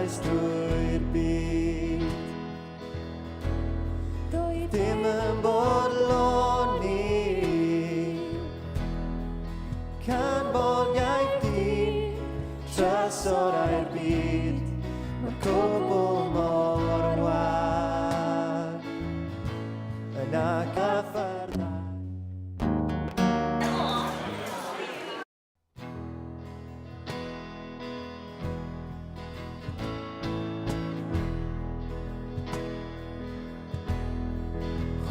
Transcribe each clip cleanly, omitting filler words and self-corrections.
Chwiliais drwy'r byd. Doedd dim yn bodloni Canmoliaeth di, trysorau'r byd, mae'r cwbl mor wag. Yna cyffyrddau.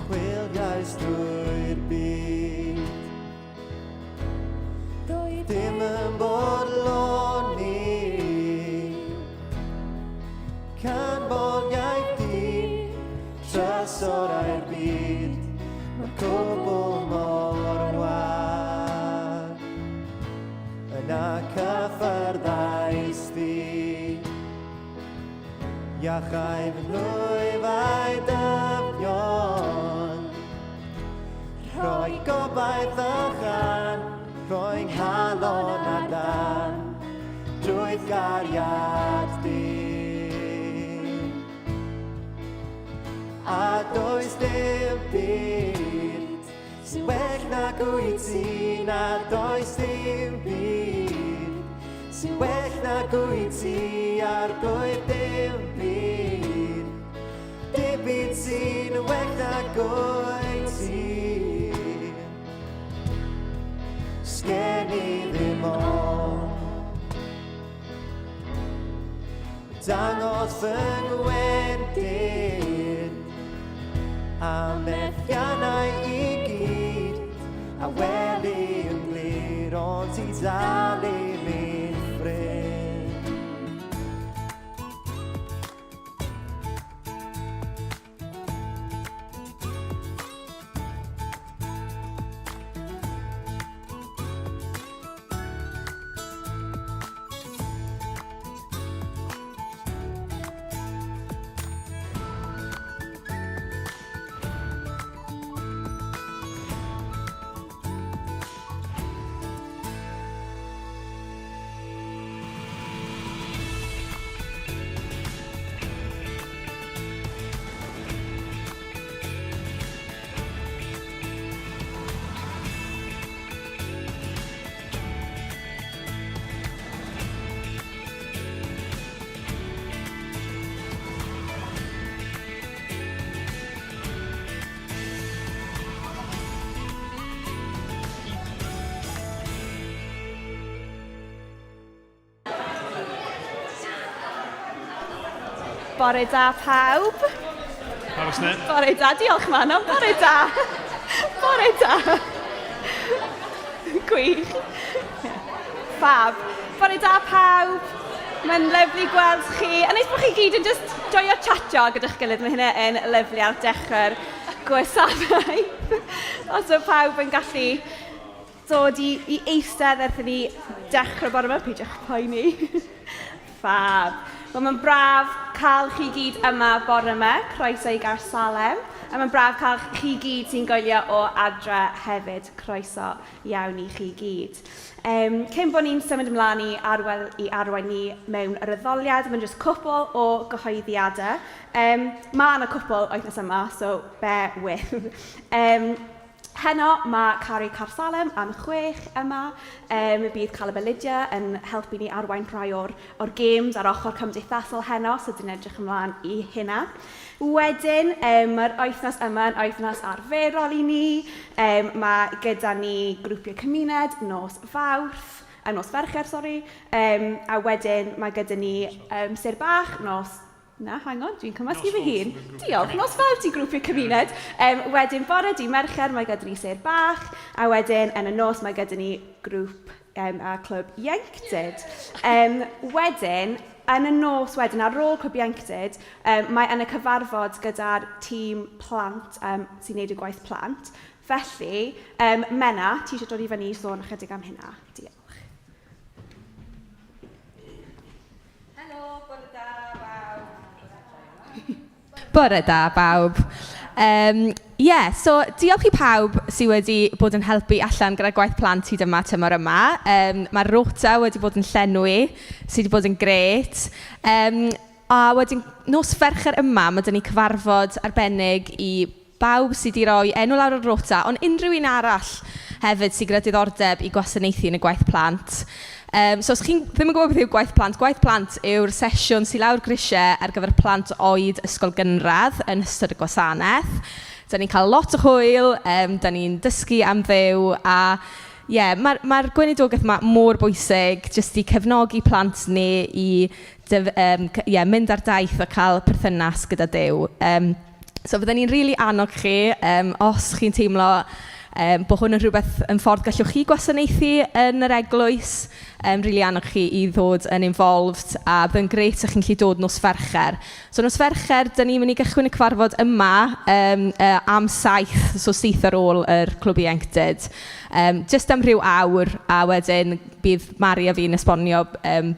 Chwiliais drwy'r byd. Doedd dim yn bodloni Canmoliaeth di, trysorau'r byd, mae'r cwbl mor wag. Yna cyffyrddais di. Iachau fy nwyfau dyfnion. Rhoi gobaith a chan, rhoi nghalon ar dan, drwy'th gariad di. A does dim byd Sy'n well nag wyt ti, na does dim byd. Sy'n well nag wyt ti, arglwydd dim byd. Dim byd sy'n well nag wyt ti. Sgen i ddim ond Dangos fy ngwendid a methiannau i gyd a weli yn glir ond ti dal i mi'n ffrind. Bore da pawb. Pawb ysne. Bore da, diolch Manon, bore da. Bore da. Gwych. Fab. Bore da pawb. Mae'n lyfli gweld chi. A neis bod chi gyd yn just joio chatio gyda'ch gilydd. Mae hynna yn lyfli ar dechrau'r gwasanaeth. Os yw pawb yn gallu dod i, i eistedd wrth i ni dechrau bore yma, peidiwch poeni. Fab. Wel, mae'n braf cael chi gyd yma bore yma. Croeso i Gaersalem. A mae'n braf cael chi gyd sy'n gwylio o adre hefyd. Croeso iawn i chi gyd. Um, cyn bod ni'n symud ymlaen i, arwel, i arwain ni mewn yr addoliad, mae'n jyst cwpl o gyhoeddiadau. Um, mae yna cwpl wythnos yma, so bear with. Um, Heno mae Cari Caersalem am 6 yma. Um, bydd Caleb a Lydia yn helpu ni arwain rhai o'r, or games ar ochr cymdeithasol heno, so dyn edrych ymlaen i hynna. Wedyn, um, mae'r wythnos yma yn wythnos arferol i ni. Um, mae gyda ni grwpiau cymuned nos Fawrth, a nos Fercher, sori. Um, a wedyn mae gyda ni um, Sir Bach nos Na, hang on, dwi'n cymysgu fy hun. Diolch, nos Fawrth i grwpiau cymuned. Um, wedyn bore di Mercher mae gyda ni Sêr Bach, a wedyn yn y nos mae gyda ni grŵp um, a clwb ieuenctid. Um, wedyn, yn y nos wedyn, ar ôl clwb ieuenctid, um, mae yna cyfarfod gyda'r tîm plant um, sy'n neud y gwaith plant. Felly, um, Menna, ti eisiau dod i fyny i sôn ychydig am hynna? Diolch. Helo, bore da bawb. Bore da bawb. Yym ie, so diolch i pawb sy wedi bod yn helpu allan gyda gwaith plant hyd yma tymor yma. Yym Mae'r rota wedi bod yn llenwi, sy 'di bod yn grêt. Yym. A wedyn nos Fercher yma, ma' 'da ni cyfarfod arbennig i bawb sy 'di roi enw lawr ar y rota, ond unrhyw un arall hefyd sy gyda diddordeb i gwasanaethu yn y gwaith plant. So os chi'n ddim yn gwybod beth yw gwaith plant, gwaith plant yw'r sesiwn sy lawr grisiau ar gyfer plant oed ysgol gynradd yn ystod y gwasanaeth. Dan ni'n cael lot o hwyl, dan ni'n dysgu am Dduw a ie, ma'r gweinidogaeth 'ma mor bwysig jyst i cefnogi plant ni i ie, mynd ar daith a cael perthynas gyda Duw. So fydden ni'n rili annog chi, os chi'n teimlo bod hwn yn rhywbeth yn ffordd gallwch chi gwasanaethu yn yr eglwys, rili annog chi i ddod yn involved a bydd yn grêt os chi'n gallu dod nos Fercher. So nos Fercher, dan ni'n mynd i gychwyn y cyfarfod yma am 7, so syth ar ôl yr clwb ieuenctid. Jyst am rhyw awr a wedyn bydd Mari a fi'n esbonio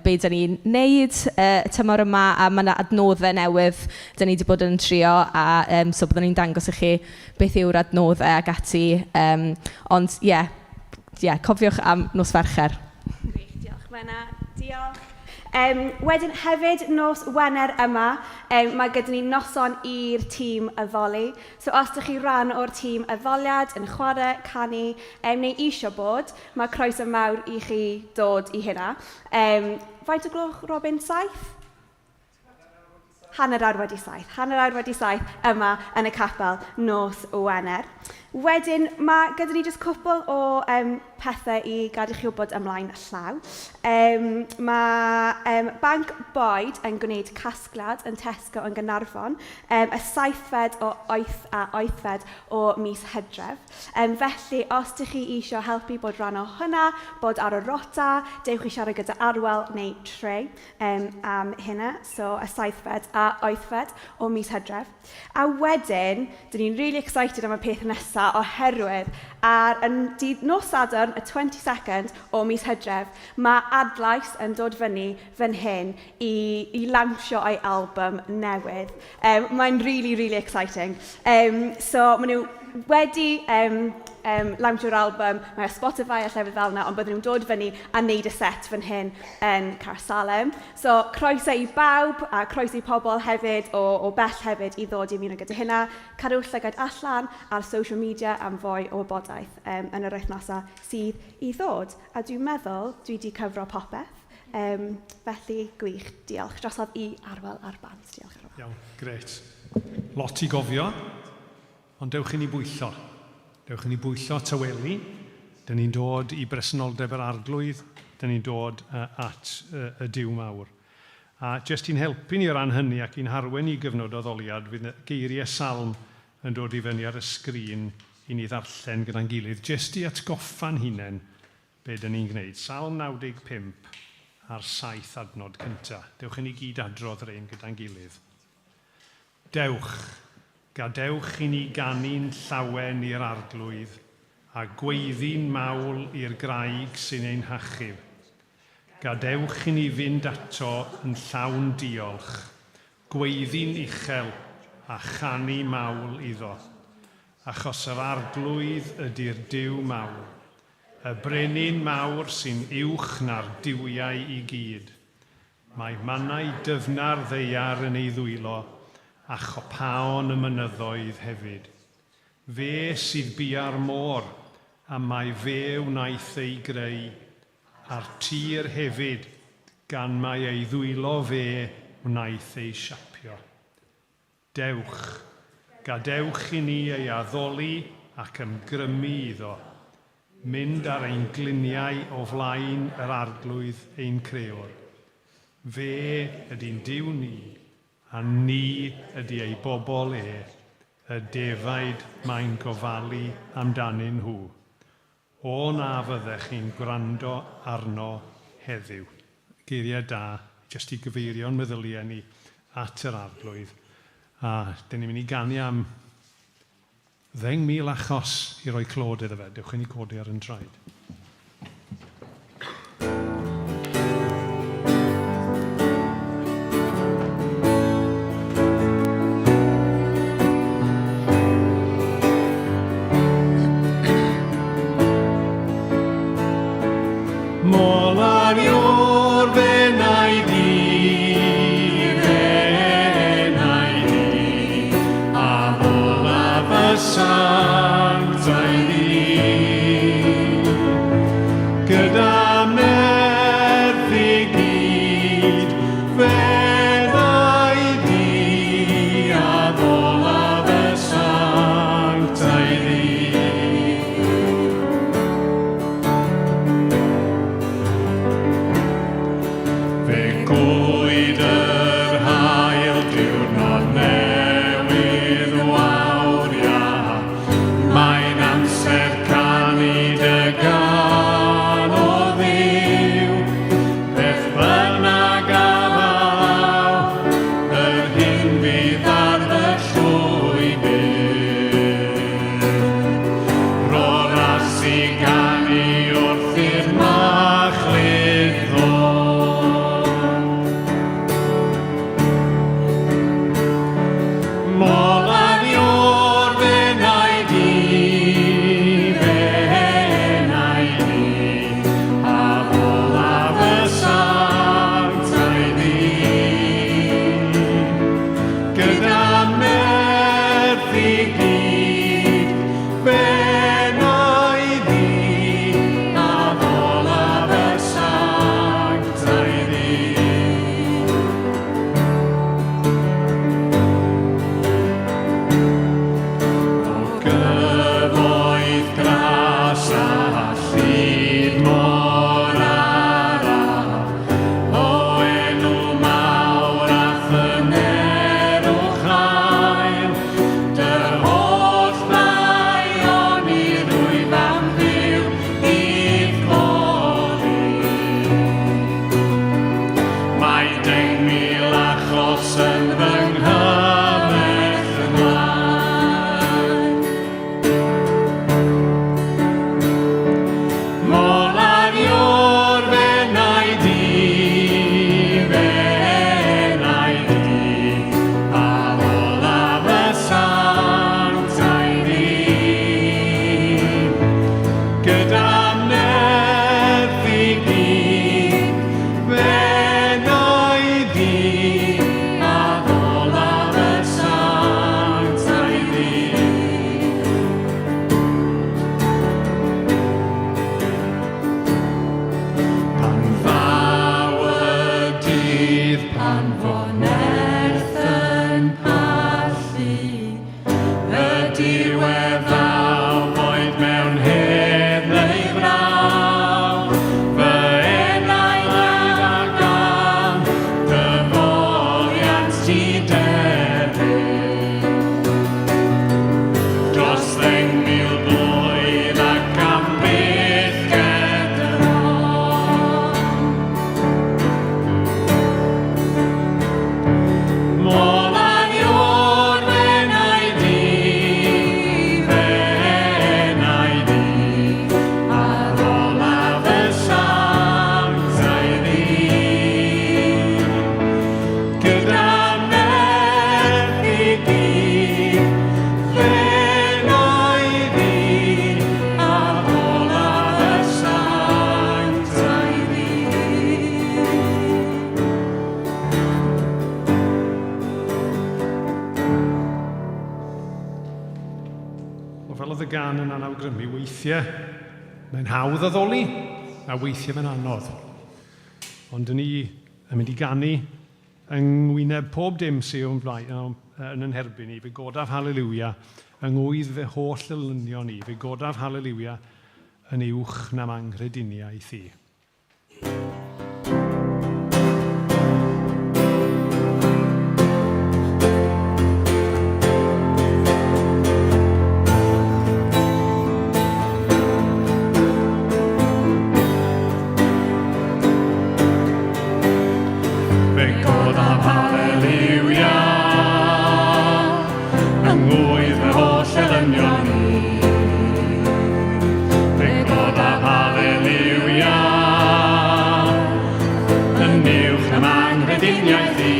be dan ni'n wneud y tymor yma a ma' 'na adnoddau newydd dan ni 'di bod yn trio a so byddwn ni'n dangos i chi beth yw'r adnoddau ac ati. Ond ie, ie, cofiwch am nos Fercher. Gwych, diolch Menna, diolch. Wedyn hefyd nos Wener yma, mae gyda ni noson i'r tîm addoli. So os ydych chi rhan o'r tîm addoliad, yn chwarae, canu, neu eisiau bod, mae croeso mawr i chi dod i hynna. Faint o gloch, Robin? 7? 7:30. 7:30 yma yn y capel nos Wener. Wedyn, mae gyda ni jyst cwpl o pethau i gadw chi wybod ymlaen llaw. Mae Banc Bwyd yn gwneud casgliad yn Tesco yn Gaernarfon, y 7fed o 8 a 8fed o mis Hydref. Felly, os ydych chi eisiau helpu bod rhan o hwnna, bod ar y rota, dewch i siarad gyda Arwel neu Trey am hynna, so y 7fed a 8fed o mis Hydref. A wedyn, dyn ni'n really excited am y peth nesaf oherwydd ar y dydd nos Sadwrn, y 22nd o mis Hydref, mae Adlais yn dod fyny fan hyn i lawnsio ei album newydd. Mae'n really, really exciting. So maen nhw wedi lawnsio'r album, mae ar Spotify a llefydd fel yna, ond bydden nhw'n dod fyny a wneud y set fan hyn yn Caersalem. So croeso i bawb a croeso i pobl hefyd o bell hefyd i ddod i ymuno gyda hynna. Cadw llygad allan ar social media am fwy o wybodaeth yn yr wythnosau sydd i ddod. A dwi'n meddwl dwi wedi cyfro popeth. Felly, gwych, diolch. Drosodd i Arwel a'r band. Diolch, Arwel. Iawn, grêt. Lot i gofio, ond dewch i ni bwyllo. Dewch i ni bwyllo tawelu. Dyn ni'n dod i bresenoldeb yr Arglwydd, dyn ni'n dod at y Duw mawr. A jyst i'n helpu ni o ran hynny ac i'n harwen i gyfnod o addoliad, fydd geiriau salm yn dod i fyny ar y sgrin i ni ddarllen gyda'n gilydd, jyst i atgoffa'n hunain be dyn ni'n gwneud. Salm 95 a'r saith adnod cynta. Dewch i ni gyd adrodd rein gyda'n gilydd. Dewch, gadewch i ni ganu'n llawen i'r Arglwydd, a gweiddi'n mawl i'r graig sy'n ein hachub. Gadewch i ni fynd ato yn llawn diolch, gweiddi'n uchel a chanu mawl iddo. Achos yr Arglwydd ydy'r Duw mawr, y Brenin mawr sy'n uwch na'r duwiau i gyd. Mae mannau dyfna'r ddaear yn ei ddwylo, a chopaon y mynyddoedd hefyd. Fe sydd bia'r môr, a mai fe wnaeth ei greu, a'r tir hefyd, gan mai ei ddwylo fe wnaeth ei siapio. Dewch, gadewch i ni ei addoli ac ymgrymu iddo, mynd ar ein gliniau o flaen yr Arglwydd ein Crewr. Fe ydy'n Duw ni, a ni ydy ei bobl e, y defaid mae'n gofalu amdanyn nhw. O na fyddech chi'n gwrando arno heddiw. Geiriau da, jyst i gyfeirio'n meddyliau ni at yr Arglwydd. A dyn ni'n mynd i ganu am 10,000 achos i roi clod iddo fe. Dewch i ni godi ar yn traed. Molario'r fenaid i fe. awgrymu, weithiau mae'n hawdd addoli, a weithiau mae'n anodd. Ond dyn ni yn mynd i ganu yng ngwyneb pob dim sydd o'n blaen, yn yn herbyn ni. Fe godaf haleliwia yng ngwydd fy holl elynion i. Fe godaf haleliwia yn uwch na'm anghrediniaeth i. Fe godaf haleliwia yng ngwydd fy holl elynion i. Fe godaf haleliwia yn uwch na'm anghrediniaeth i.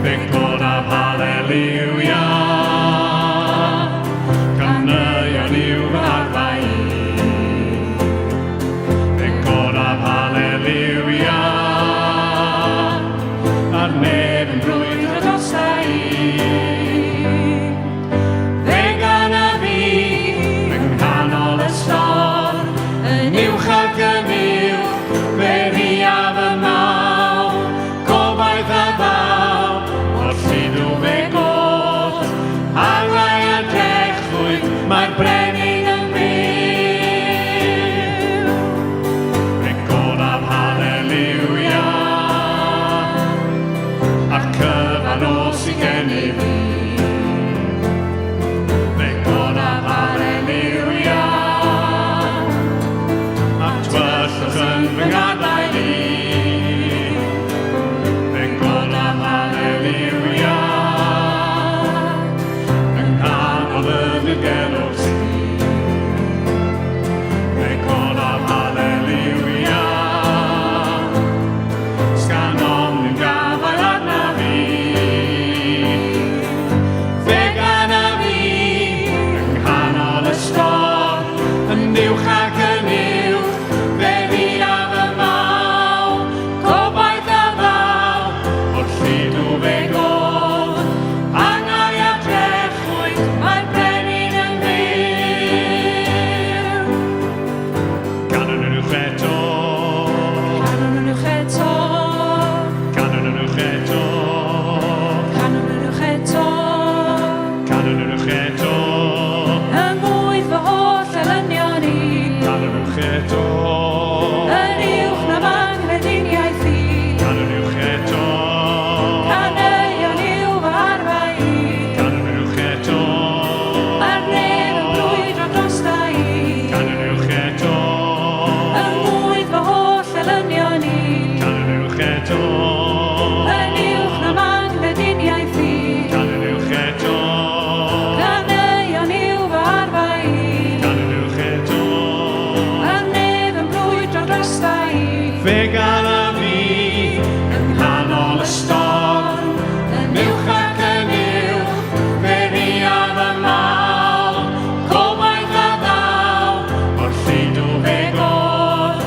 Fe godaf haleliwia caneuon yw fy arfau i. Fe godaf haleliwia a'r nef yn brwydro drosta i. Fe ganaf fi yng nghanol y storm, yn uwch ac yn uwch, fe ddiaf y mawl, gobaith a ddaw, o'r lludw fe god, angau a drechwyd, mae'r brenin yn fyw. Fe godaf haleliwia, a'r cyfan oll sydd gennyf i. Fe godaf haleliwia, a'r tywyllwch yn fy ngadael i. Fe godaf haleliwia, yng nghanol y dirgelwch sydd. Fe godaf haleliwia, sgan ofn ddim gafael arnaf fi. Fe ganaf fi yng nghanol y storm, yn uwch ac yn uwch, fe ddiaf y mawl, gobaith a ddaw, o'r lludw fe god, angau a drechwyd, mae'r brenin yn fyw. Canwn yn uwch eto. Canwn yn uwch eto. Canwn yn uwch eto. Canwn yn uwch eto. Canwn yn uwch eto. Yng ngwydd fy holl elynion i. Canwn yn uwch eto. Yn uwch na'm anghrediniaeth i. Canwn yn uwch eto. Caneuon yw fy arfau i. Canwn yn uwch eto. A'r nef yn brwydro drosta i. Canwn yn uwch eto. Yng ngwydd fy holl elynion i. Canwn yn uwch eto. Yn uwch na'm anghrediniaeth i. Canwn yn uwch eto. Caneuon yw fy arfau i. Canwn yn uwch eto. A'r nef yn brwydro drosta i. Fe ganaf fi yng nghanol y storm, yn uwch ac yn uwch, fe ddiaf y mawl, gobaith a ddaw, o'r lludw fe god,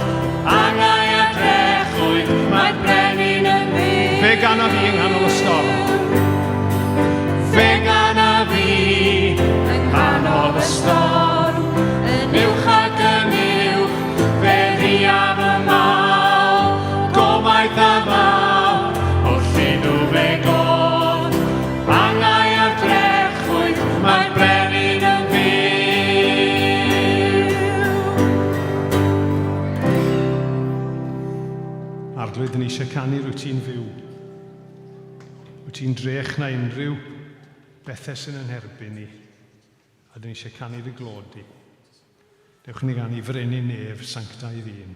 angau a drechwyd, mae'r brenin yn fyw. Fe ganaf fi yng nghanol y storm. Fe ganaf fi yng nghanol y storm, yn uwch ac yn uwch, fe ddiaf y mawl, gobaith a ddaw, o'r lludw fe god, angau a drechwyd, mae'r brenin yn fyw. Arglwydd, dyn ni eisiau canu rwyt ti'n fyw. Wyt ti'n drech na unrhyw bethau sy'n yn herbyn ni. A dyn ni eisiau canu dy glod di. Dewch ni ganu frenin nef sanctaidd un.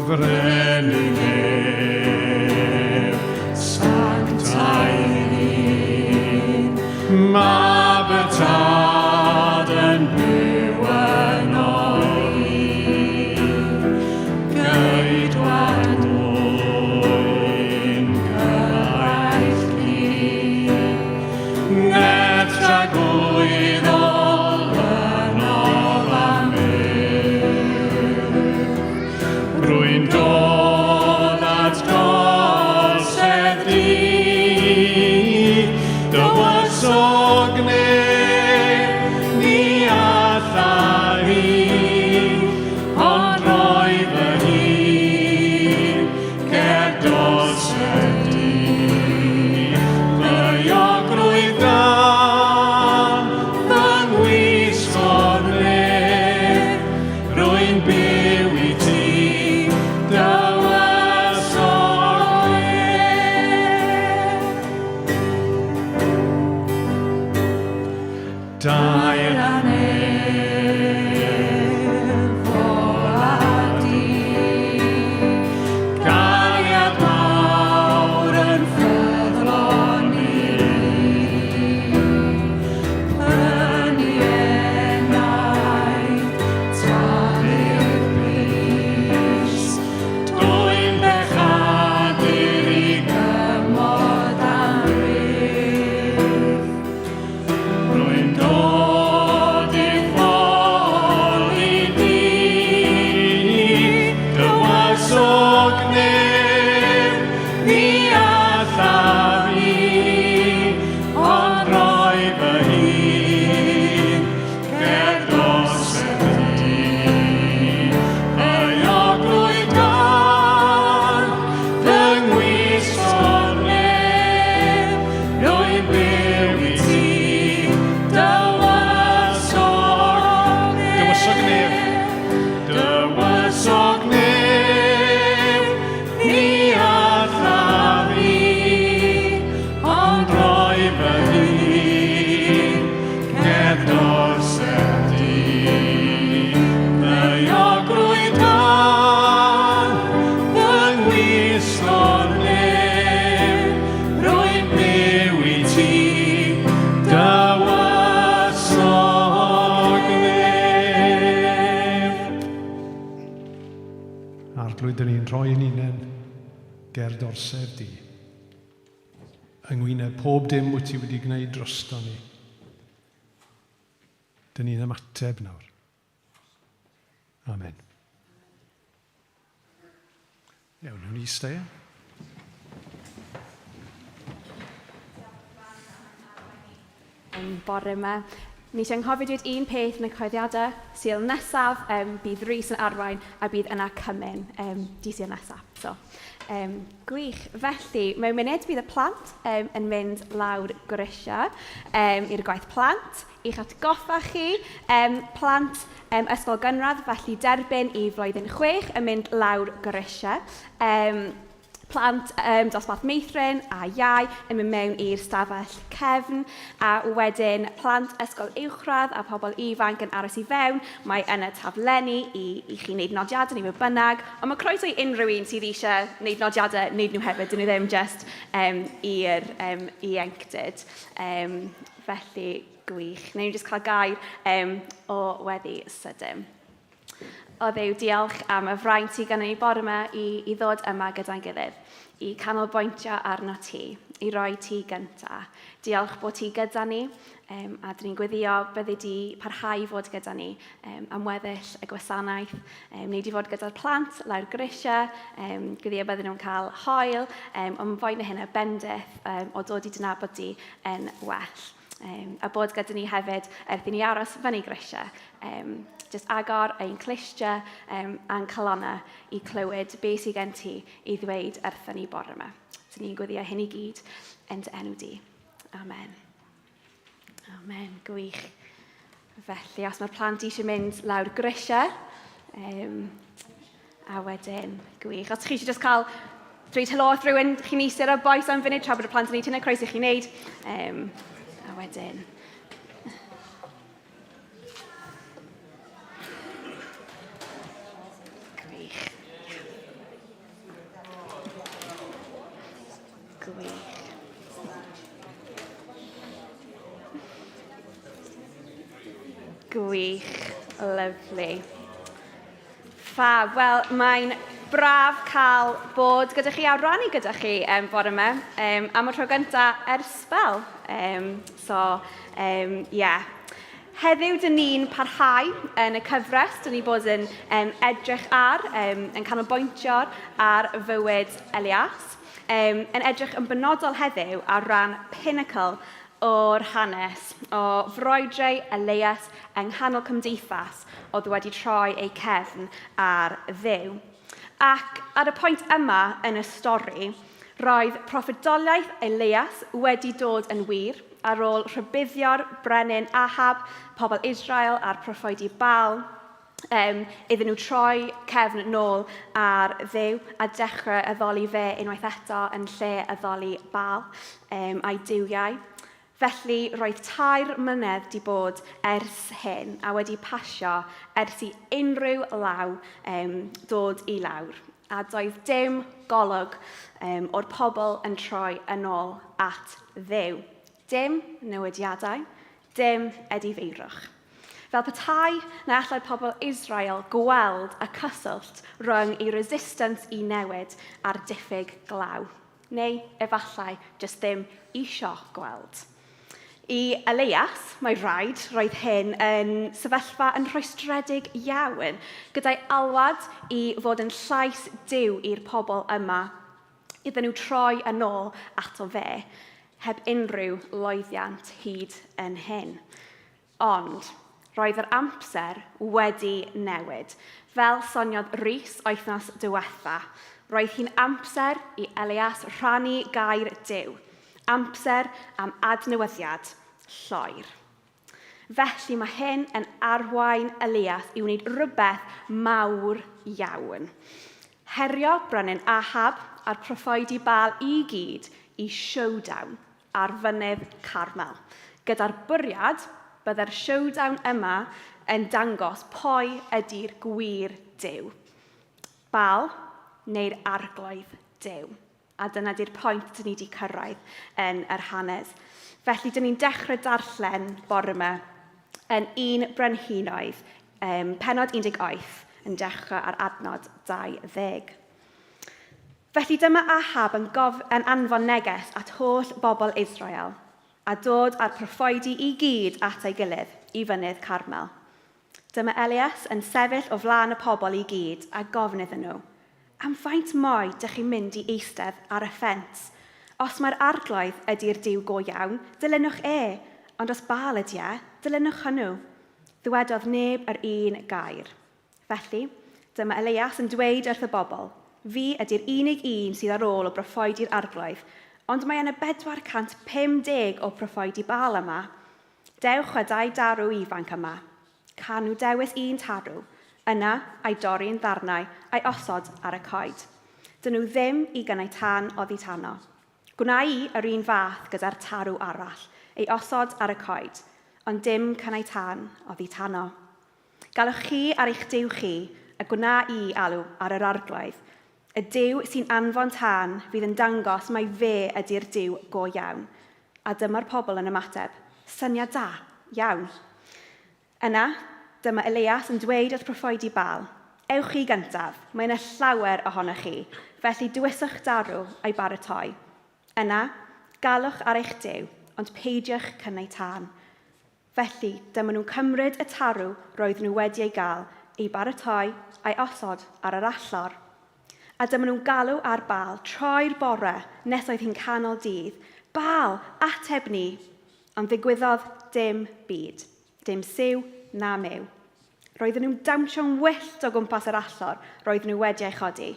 Frenin nef, sanctaidd un, Mab y Tad yn byw ynof i. Geidwad mwyn gyfaill cu, Nerth tragwyddol. Arglwydd, dyn ni'n rhoi yn unen ger d'orsedd di. Yng ngwyneb pob dim wyt ti wedi gwneud drosto ni. Dyn ni'n ymateb nawr. Amen. Iawn, wnawn ni eistedd, ie? Bore yma. Nes i anghofio dweud un peth yn y cyhoeddiadau. Sul nesaf, bydd Rhys yn arwain a bydd yna cymun di Sul nesaf. So, gwych. Felly, mewn munud bydd y plant yn mynd lawr grisiau i'r gwaith plant. I'ch atgoffa chi, plant ysgol gynradd, felly derbyn i flwyddyn 6 yn mynd lawr grisiau. Plant dosbarth meithrin a iau yn mynd mewn i'r stafell cefn, a wedyn plant ysgol uwchradd a pobl ifanc yn aros i fewn. Mae yna taflenni i chi wneud nodiadau neu be bynnag, ond mae croeso i unrhyw un sydd eisiau wneud nodiadau wneud nhw hefyd, dyn nhw ddim jyst i'r ieuenctid. Felly, gwych. Wnawn ni jyst cael gair o weddi sydyn. O Dduw, diolch am y fraint sydd gennym ni bore yma i ddod yma gyda'n gilydd, i canolbwyntio arno ti, i roi ti gynta. Diolch bod ti gyda ni, a dyn ni'n gweddio byddi di parhau i fod gyda ni am weddill y gwasanaeth. Neu di fod gyda'r plant lawr grisiau, gweddio bydden nhw'n cael hoel, ond fwy na hynna, bendith o dod i dy nabod di yn well. A bod gyda ni hefyd, wrth i ni aros fyny grisiau, jyst agor ein clustiau a'n calonnau i clywed beth sydd gen ti i ddweud wrthyn ni bore yma. So ni'n gweddio hyn i gyd yn dy enw di. Amen. Amen. Gwych. Felly, os mae'r plant eisiau mynd lawr grisiau, a wedyn, gwych. Os chi eisiau just cael dweud helo wrth rhywun chi'n eistedd ar boes am funud tra bod y plant yn neud hynna, croeso i chi wneud. A wedyn... Gwych. Gwych. Gwych. Lovely. Fab. Wel, mae'n braf cael bod gyda chi a rannu gyda chi bore yma am y tro gyntaf ers sbel. So, yeah. Heddiw, dyn ni'n parhau yn y cyfres, dyn ni bod yn edrych ar, yn canolbwyntio ar fywyd Elias, yn edrych yn benodol heddiw ar ran pinnacle o'r hanes o frwydrau Elias yng nghanol cymdeithas oedd wedi troi eu cefn ar Dduw. Ac ar y pwynt yma yn y stori, roedd proffwydoliaeth Elias wedi dod yn wir ar ôl rhybuddio'r brenin Ahab, pobl Israel a'r proffwydi Baal, iddyn nhw troi cefn nôl ar Dduw a dechrau addoli fe unwaith eto yn lle addoli Baal a'i duwiau. Felly, roedd 3 mlynedd 'di bod ers hyn a wedi pasio ers i unrhyw law dod i lawr, a doedd dim golwg o'r pobl yn troi yn ôl at Dduw. Dim newidiadau, dim edifeirwch. Fel petai na allai pobl Israel gweld y cyswllt rhwng eu resistance i newid a'r diffyg glaw. Neu efallai jyst ddim isio gweld. I Elias, mae rhaid, roedd hyn yn sefyllfa yn rhwystredig iawn, gyda'i alwad i fod yn llais Duw i'r pobl yma, iddyn nhw troi yn ôl ato fe, heb unrhyw lwyddiant hyd yn hyn. Ond roedd yr amser wedi newid. Fel soniodd Rhys wythnos diwetha, roedd hi'n amser i Elias rhannu gair Duw, amser am adnewyddiad lloer. Felly mae hyn yn arwain Elias i wneud rhywbeth mawr iawn. Herio brenin Ahab a'r proffwydi Baal i gyd i showdown ar fynydd Carmel, gyda'r bwriad bydde'r showdown yma yn dangos pwy ydy'r gwir Duw, Baal neu'r Arglwydd Duw. A dyna di'r pwynt dyn ni wedi cyrraedd yn yr hanes. Felly, dyn ni'n dechrau darllen bore yma yn 1 Brenhinoedd, pennod 18, yn dechrau ar adnod 20. Felly dyma Ahab yn, gof, yn anfon neges at holl bobl Israel, a dod â'r proffwydi i gyd at ei gilydd i fynydd Carmel. Dyma Elias yn sefyll o flaen y pobl i gyd a gofyn iddyn nhw, Am faint mwy dych chi'n mynd i eistedd ar y ffens? Os mae'r arglwydd ydy'r Duw go iawn, dilynwch e, ond os Baal ydy e, dilynwch hwnnw. Ddywedodd neb yr un gair. Felly, dyma Elias yn dweud wrth y bobl, Fi ydy'r unig un sydd ar ôl o broffwydi'r arglwydd, ond mae yna 450 o proffwydi Baal yma. Dewch â dau darw ifanc yma. Can nhw dewis un tarw, yna a'i dorri'n ddarnau a'i osod ar y coed. Dyn nhw ddim i gynnau tân oddi tano. Gwna i yr un fath gyda'r tarw arall, ei osod ar y coed, ond dim cynnau tân oddi tano. Galwch chi ar eich Duw chi, a gwna i alw ar yr Arglwydd. Y Duw sy'n anfon tân fydd yn dangos mai fe ydy'r Duw go iawn. A dyma'r pobl yn ymateb, Syniad da, iawn. Yna, dyma Elias yn dweud wrth proffwydi Baal, Ewch chi gyntaf, mae yna llawer ohonoch chi, felly dewiswch darw a'i baratoi. Yna, galwch ar eich Duw, ond peidiwch cynnau tân. Felly, dyma nhw'n cymryd y tarw roedden nhw wedi ei gael, ei baratoi, a'i osod ar yr allor. A dyma nhw'n galw ar Baal troi'r bore nes oedd hi'n canol dydd, Baal, ateb ni! Ond ddigwyddodd dim byd. Dim siw na myw. Roedden nhw'n dawnsio'n wyllt o gwmpas yr allor roedden nhw wedi ei chodi.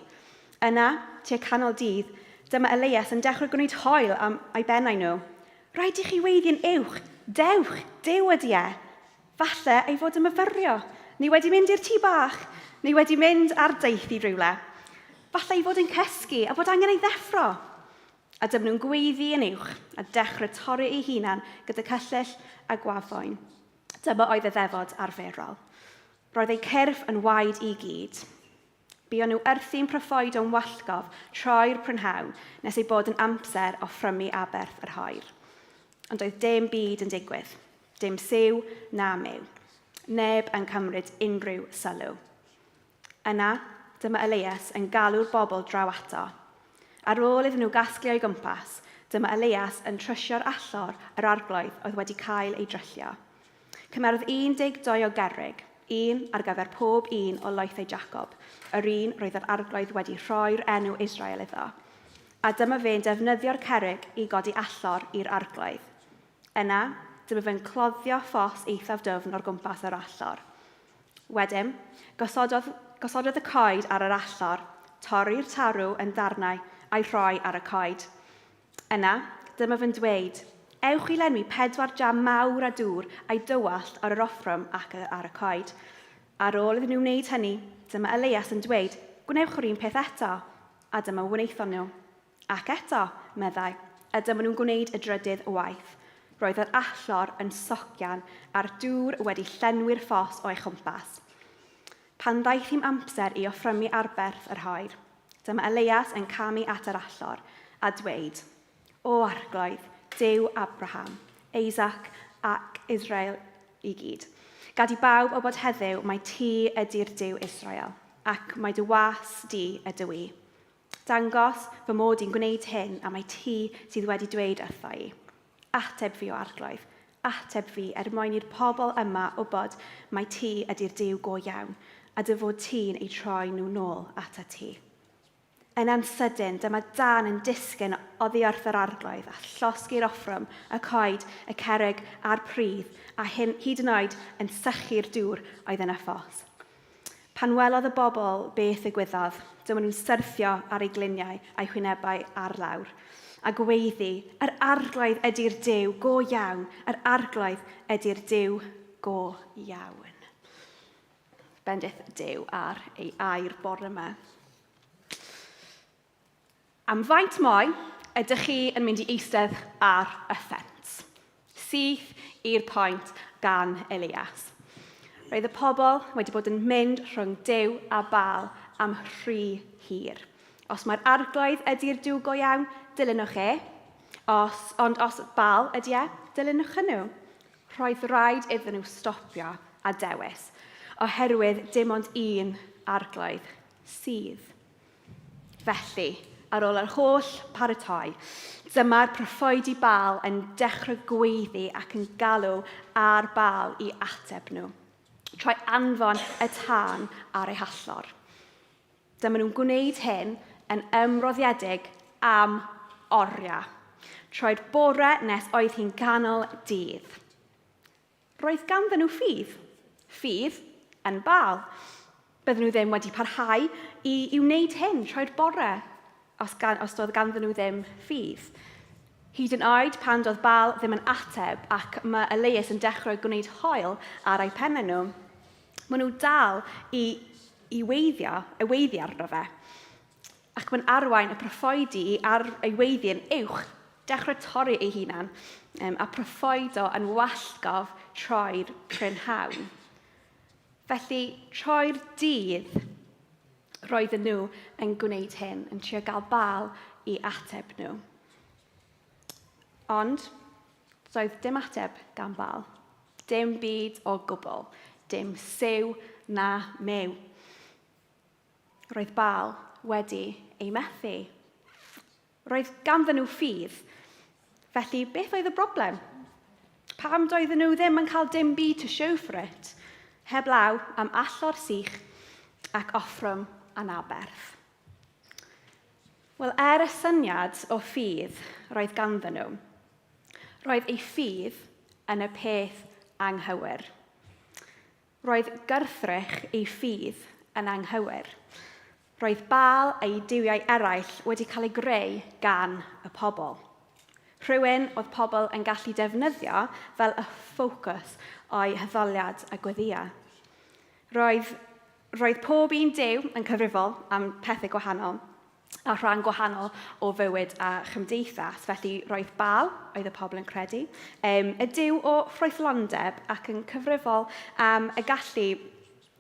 Yna, tua canol dydd, dyma Elias yn dechrau gwneud hoel am ei bennau nhw. Rhaid i chi weiddi'n uwch, Dewch, Duw ydy e! Falle ei fod yn myfyrio, neu wedi mynd i'r tŷ bach, neu wedi mynd ar daith i rywle. Falle ei fod yn cysgu a bod angen ei ddeffro. A dyma nhw'n gweiddi yn uwch a dechrau torri eu hunan gyda cyllyll a gwafoen. Dyma oedd y ddefod arferol. Roedd eu cyrff yn waed i gyd. Buon nhw wrthi'n proffwydo'n wallgof troi'r prynhawn nes ei bod yn amser offrymu aberth yr hoer. Ond doedd dim byd yn digwydd. Dim siw na myw. Neb yn cymryd unrhyw sylw. Yna, dyma Elias yn galw'r bobl draw ato. Ar ôl iddyn nhw gasglu o'i gwmpas, dyma Elias yn trwsio'r allor yr arglwydd oedd wedi cael ei dryllio. Cymerodd 12 o gerrig, un ar gyfer pob un o lwythau Jacob, yr un roedd yr arglwydd wedi rhoi'r enw Israel iddo. A dyma fe'n defnyddio'r cerrig i godi allor i'r arglwydd. Yna, dyma fe'n cloddio ffos eithaf dwfn o'r gwmpas yr allor. Wedyn, gosododd, gosododd y coed ar yr allor, torri'r tarw yn ddarnau a'i rhoi ar y coed. Yna, dyma fe'n dweud, Ewch i lenwi pedwar jam mawr â dŵr a'i dywallt ar yr offrwm ac ar y coed. Ar ôl iddyn nhw wneud hynny, dyma Elias yn dweud, Gwnewch yr un peth eto. A dyma wnaethon nhw. Ac eto, meddai, a dyma nhw'n gwneud y drydydd waith. Roedd yr allor yn socian a'r dŵr wedi llenwi'r ffos o'i chwmpas. Pan ddaeth hi'n amser i offrymu arberth yr hoer, dyma Elias yn camu at yr allor a dweud, O Arglwydd, Duw Abraham, Isaac ac Israel i gyd, gad i bawb wybod heddiw mai ti ydy'r Duw Israel, ac mai dy was di ydw i. Dangos fy mod i'n gwneud hyn a mai ti sydd wedi dweud wrtho i. Ateb fi, o Arglwydd, ateb fi er mwyn i'r pobl yma wybod mai ti ydy'r Duw go iawn, a dy fod ti'n eu troi nhw nôl atat ti. Yna'n sydyn, dyma dân yn disgyn oddi wrth yr Arglwydd a llosgi'r offrwm, y coed, y cerrig a'r pridd, a hyn, hyd yn oed yn sychu'r dŵr oedd yn y ffos. Pan welodd y bobl beth ddigwyddodd, dyma nhw'n syrthio ar eu gliniau a'u hwynebau ar lawr, a gweiddi, Yr Arglwydd ydy'r Duw go iawn! Yr Arglwydd ydy'r Duw go iawn! Bendith Duw ar ei air bore yma. Am faint mwy ydych chi yn mynd i eistedd ar y ffens? Syth i'r pwynt gan Elias. Roedd y pobl wedi bod yn mynd rhwng Duw a Baal am rhy hir. Os mae'r arglwydd ydy'r Duw go iawn, dilynwch e. Os, ond os Baal ydy e, dilynwch nhw. Roedd rhaid iddyn nhw stopio a dewis, oherwydd dim ond un arglwydd sydd. Felly, ar ôl yr holl paratoi, dyma'r proffwydi Baal yn dechrau gweiddi ac yn galw ar Baal i ateb nhw, trwy anfon y tân ar ei hallor. Dyma nhw'n gwneud hyn yn ymroddiedig am oriau, troi'r bore nes oedd hi'n ganol dydd. Roedd ganddyn nhw ffydd. Ffydd yn Baal. Bydden nhw ddim wedi parhau i, i wneud hyn troi'r bore os, gan, os doedd ganddyn nhw ddim ffydd. Hyd yn oed pan doedd Baal ddim yn ateb ac mae Elias yn dechrau gwneud hoel ar eu pennau nhw, maen nhw dal i, i weiddio, y weiddi arno fe. Ac mae'n arwain y proffwydi i ar ei weiddi yn uwch, dechrau torri ei hunan, um, a proffwydo yn wallgof troi'r prynhawn. Felly, troi'r dydd, roedden nhw yn gwneud hyn, yn trio gael bal i ateb nhw. Ond, doedd dim ateb gan Bal. Dim byd o gwbl. Dim siw na mew. Roedd Baal wedi ei methu. Roedd ganddyn nhw ffydd. Felly, beth oedd y broblem? Pam doedden nhw ddim yn cael dim byd to show for it, heblaw am allor sych ac offrwm anaberth? Wel, er y syniad o ffydd roedd ganddyn nhw, roedd eu ffydd yn y peth anghywir. Roedd gyrthrych ei ffydd yn anghywir. Roedd Baal a'i duwiau eraill wedi cael ei greu gan y pobl. Rhywun oedd pobl yn gallu defnyddio fel y ffocws o'i haddoliad a gweddïau. Roedd, roedd pob un duw yn cyfrifol am pethau gwahanol, a rhan gwahanol o fywyd a chymdeithas. Felly roedd Baal, oedd y pobl yn credu, um, y duw o ffrwythlondeb ac yn cyfrifol am y gallu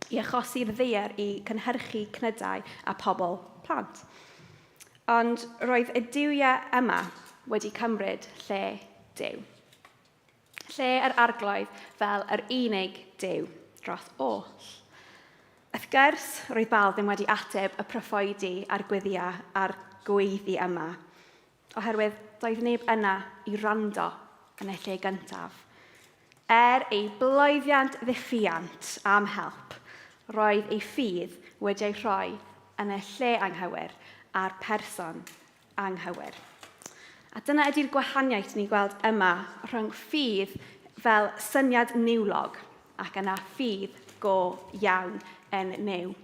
i achosi'r ddaear i cynhyrchu cnydau a pobl plant. Ond roedd y duwiau yma wedi cymryd lle Duw. Lle yr arglwydd fel yr unig Duw dros oll. Wrth gwrs, roedd Baal ddim wedi ateb y proffwydi a'r gweddiau a'r gweiddi yma, oherwydd doedd neb yna i wrando yn y lle gyntaf. Er ei bloeddiant ddiffuant am help, roedd ei ffydd wedi ei rhoi yn y lle anghywir a'r person anghywir. A dyna ydy'r gwahaniaeth ni'n gweld yma rhwng ffydd fel syniad niwlog ac yna ffydd go iawn yn Nuw.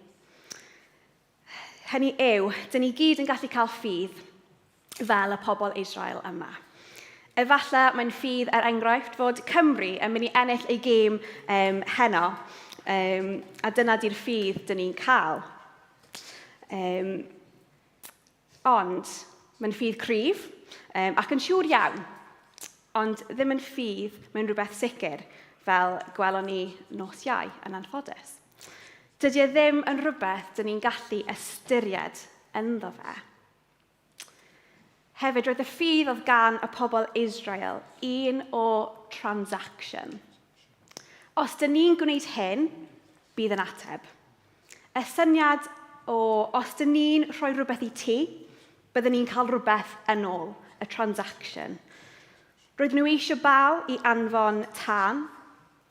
Hynny yw, dyn ni gyd yn gallu cael ffydd fel y pobl Israel yma. Efallai mae'n ffydd er enghraifft fod Cymru yn mynd i ennill ei gêm um, heno, um, a dyna di'r ffydd dyn ni'n cael. Um, Ond, mae'n ffydd cryf um, ac yn siŵr iawn, ond ddim yn ffydd mewn rhywbeth sicr, fel gwelon ni nos Iau yn anffodus. Dydy e ddim yn rhywbeth dyn ni'n gallu ystyried ynddo fe. Hefyd, roedd y ffydd oedd gan y pobl Israel un o transaction. Os dyn ni'n gwneud hyn, bydd yn ateb. Y syniad o os dyn ni'n rhoi rhywbeth i ti, byddwn ni'n cael rhywbeth yn ôl, y transaction. Roedden nhw eisiau Baal i anfon tân,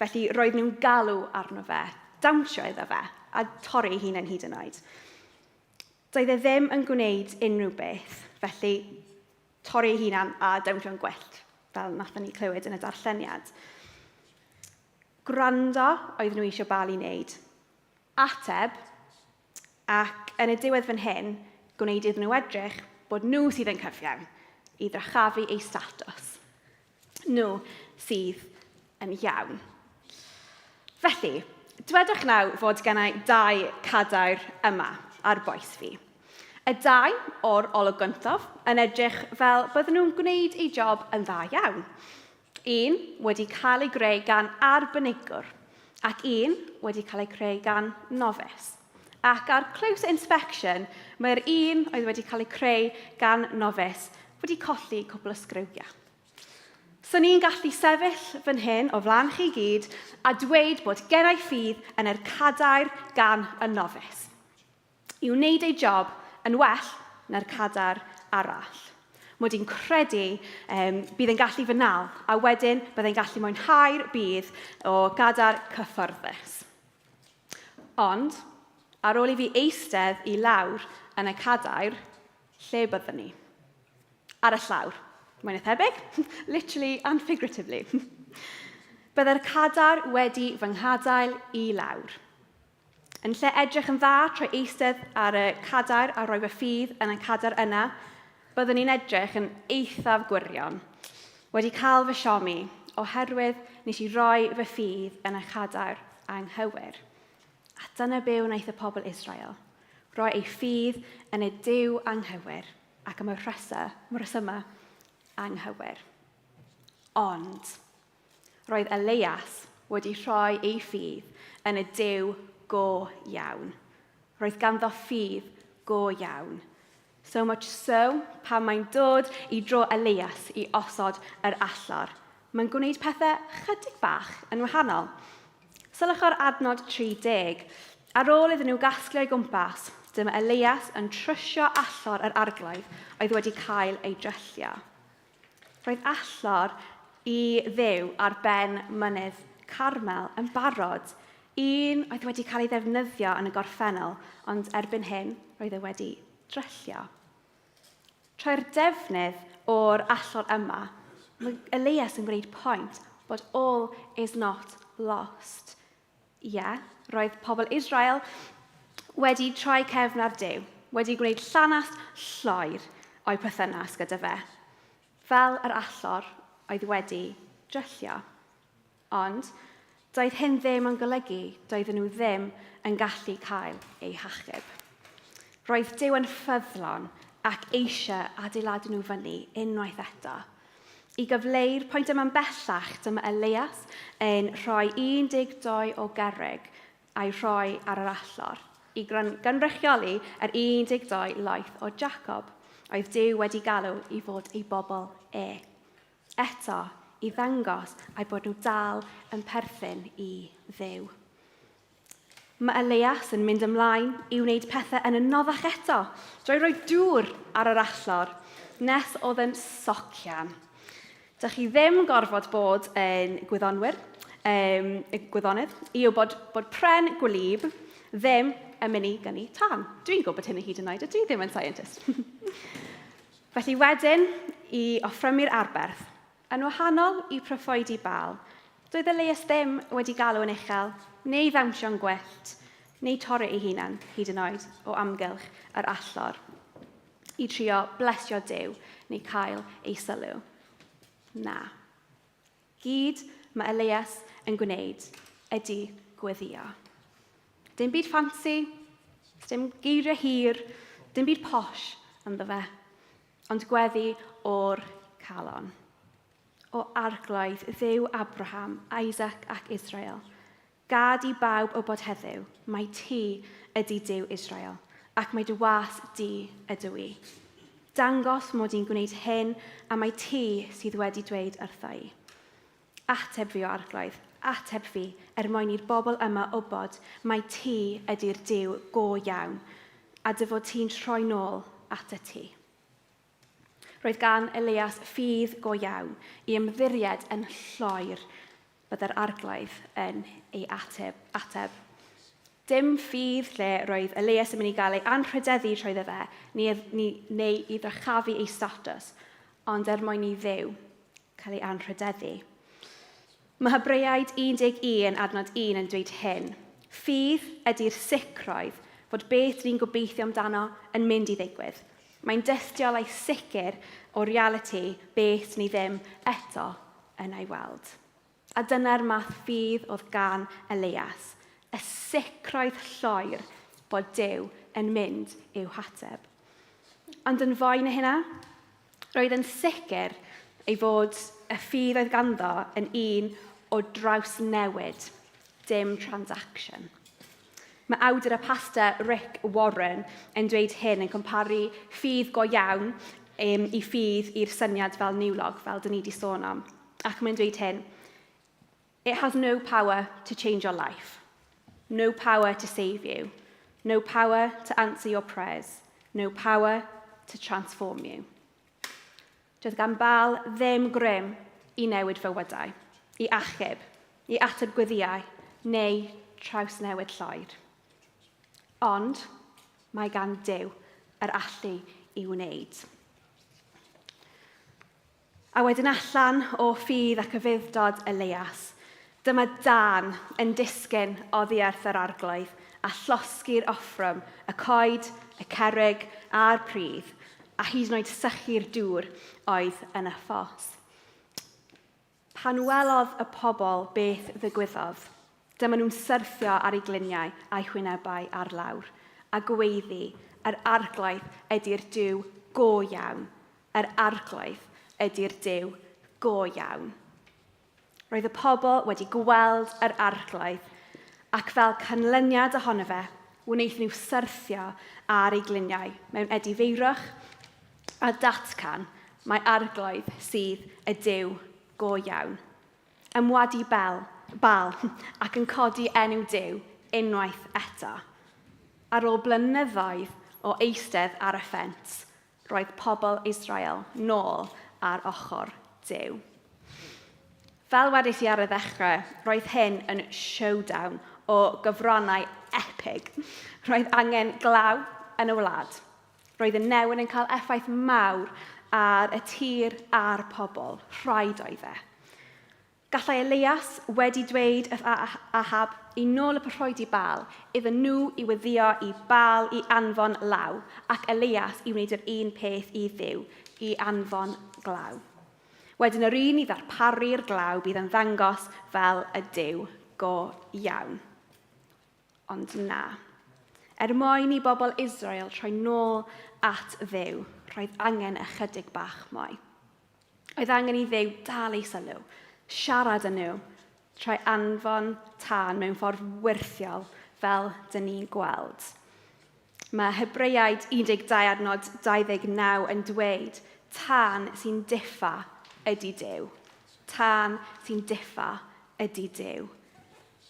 felly roedden nhw'n galw arno fe, dawnsio iddo fe, a torri ei hunain hyd yn oed. Doedd e ddim yn gwneud unrhyw beth, felly torri ei hunan a dawnsio'n gwyllt, fel nathon ni clywed yn y darlleniad. Gwrando oedden nhw eisiau Baal i wneud. Ateb, ac yn y diwedd fan hyn, gwneud iddyn nhw edrych bod nhw sydd yn cyfiawn i ddrychafu eu statws. Nhw sydd yn iawn. Felly, dwedwch nawr fod gennau dau cadair yma ar boes fi. Y dau o'r olwg gyntaf yn edrych fel bydden nhw'n gwneud eu job yn dda iawn. Un wedi cael ei greu gan arbenigwr ac un wedi cael ei creu gan novice. Ac ar close inspection, mae'r un oedd wedi cael ei creu gan novice wedi colli cwpl o sgriwiau. So ni'n gallu sefyll fan hyn o flaen chi gyd a dweud bod gennau ffydd yn yr cadair gan y novice. I wneud ei job yn well na'r cadair arall. Mod i'n credu bydd yn gallu fy nal, a wedyn byddai'n gallu mwynhau'r budd o gadair cyfforddus. Ond, ar ôl i fi eistedd i lawr yn y cadair, lle byddwn ni? Ar y llawr. Mae'n thebyg, literally and figuratively. Byddai'r cadair wedi fy nghadael i lawr. Yn lle edrych yn dda trwy eistedd ar y cadair a rhoi fy ffydd yn y cadair yna, byddwn i'n edrych yn eithaf gwirion. Wedi cael fy siomi, oherwydd nes i roi fy ffydd yn y cadair anghywir. A dyna be wnaeth y pobl Israel. Roi eu ffydd yn y Duw anghywir ac am y rhesymau anghywir. Ond, Roedd Elias wedi rhoi ei ffydd yn y Duw go iawn. Roedd ganddo ffydd go iawn. So much so, pan mae'n dod i dro Elias i osod yr allor, mae'n gwneud pethau chydig bach yn wahanol. Sylwch ar adnod 30. Ar ôl iddyn nhw gasglu o'i gwmpas, dyma Elias yn trwsio allor yr arglwydd oedd wedi cael ei dryllio. Roedd allor i Dduw ar ben mynydd Carmel yn barod, un oedd wedi cael ei ddefnyddio yn y gorffennol, ond erbyn hyn roedd e wedi dryllio. Trwy'r defnydd o'r allor yma, mae Elias yn gwneud pwynt bod all is not lost. Ie, yeah, roedd pobl Israel wedi troi cefn ar Duw, wedi gwneud llanast lloer o'i perthynas gyda fe, fel yr allor oedd wedi dryllio. Ond doedd hyn ddim yn golygu doedden nhw ddim yn gallu cael eu hachub. Roedd Duw yn ffyddlon ac eisiau adeiladu nhw fyny unwaith eto. I gyfleu'r pwynt yma'n bellach, dyma Elias yn rhoi 12 o gerrig a'i rhoi ar yr allor, i gynrychioli yr 12 loeth o Jacob, oedd Duw wedi galw i fod ei bobl e. Eto, i ddangos eu bod nhw dal yn perthyn i Dduw. Mae Elias yn mynd ymlaen i wneud pethau yn anoddach eto, drwy roi dŵr ar yr allor, nes oedd yn socian. Dych chi ddim gorfod bod yn gwyddonwyr, gwyddonydd, i wybod bod pren gwlyb ddim yn mynd i gynnu tân. Dwi'n gwybod hynny hyd yn oed, a dwi ddim yn scientist. Felly wedyn, i offrymu'r arberth, Yn wahanol i proffwydi Baal, doedd Elias ddim wedi galw yn uchel, neu ddawnsio'n gwyllt, neu torri ei hunan, hyd yn oed, o amgylch yr allor, i trio blesio Duw neu cael ei sylw. Na. Gyd mae Elias yn gwneud ydy gweddio. Dim byd ffansi, dim geiriau hir, dim byd posh ynddo fe. Ond gweddi o'r calon. O Arglwydd, Dduw Abraham, Isaac ac Israel, gad i bawb wybod heddiw mai ti ydy Duw Israel, ac mai dy was di ydw i. Dangos mod i'n gwneud hyn a mai ti sydd wedi dweud wrtha i. Ateb fi, o Arglwydd, ateb fi, er mwyn i'r bobl yma wybod mai ti ydy'r Duw go iawn, a dy fod ti'n troi nôl atat ti. Roedd gan Elias ffydd go iawn i ymddiried yn lloer byddai'r Arglwydd yn ei ateb. ateb. Dim ffydd lle roedd Elias yn mynd i gael ei anrhydeddu trwyddo fe, neu, neu, neu i ddyrchafu ei statws, ond er mwyn i Dduw cael ei anrhydeddu. Mae Hebreaid 11 adnod 1 yn dweud hyn. Ffydd ydy'r sicrwydd fod beth ni'n gobeithio amdano yn mynd i ddigwydd. Mae'n dystiolaeth sicr o realiti beth ni ddim eto yn ei weld. A dyna'r math ffydd oedd gan Elias, y sicrwydd lloer bod Duw yn mynd i'w hateb. Ond yn fwy na hynna, Roedd yn sicr ei fod y ffydd oedd ganddo yn un o drawsnewid, dim transaction. Mae awdur y pastor Rick Warren yn dweud hyn yn comparu ffydd go iawn i ffydd i'r syniad fel niwlog, fel dyn ni wedi sôn am. Ac mae'n dweud hyn, It has no power to change your life, no power to save you, no power to answer your prayers, no power to transform you. Doedd gan Baal ddim grym i newid fywydau, i achub, i ateb gweddiau, neu trawsnewid lloer. Ond mae gan Duw yr allu i wneud. A wedyn allan o ffydd ac ufudd-dod Elias, dyma dân yn disgyn oddi wrth yr Arglwydd a llosgi'r offrwm, y coed, y cerrig a'r pridd, a hyd yn oed sychu'r dŵr oedd yn y ffos. Pan welodd y pobl beth ddigwyddodd, dyma nhw'n syrthio ar eu gliniau a'u hwynebau ar lawr, a gweiddi, Yr Arglwydd ydy'r Duw go iawn! Yr Arglwydd ydy'r Duw go iawn. Roedd y pobl wedi gweld yr Arglwydd, ac fel canlyniad ohono fe, wnaethon nhw syrthio ar eu gliniau mewn edifeirwch a datgan mai Arglwydd sydd y Duw go iawn. Ymwadu Bel, Baal ac yn codi enw Duw unwaith eto. Ar ôl blynyddoedd o eistedd ar y ffens, Roedd pobl Israel nôl ar ochr Duw. Fel wedais i ar y ddechrau, roedd hyn yn showdown o gyfrannau epig. Roedd angen glaw yn y wlad. Roedd y newyn yn cael effaith mawr ar y tir a'r pobl. Rhaid oedd e. Gallai Elias wedi dweud wrth Ahab i nôl y proffwydi Baal, iddyn nhw i weddïo i Baal i anfon law, ac Elias i wneud yr un peth i Dduw, i anfon glaw. Wedyn yr un i ddarparu'r glaw bydd yn ddangos fel y Duw go iawn. Ond na. Er mwyn i bobl Israel troi nôl at Dduw, roedd angen ychydig bach mwy. Oedd angen i Dduw dal ei sylw, siarad â nhw, trwy anfon tân mewn ffordd wyrthiol fel dyn ni'n gweld. Mae Hebreaid 12 adnod 29 yn dweud, tân sy'n diffa ydy Duw. Tân sy'n diffa ydy Duw.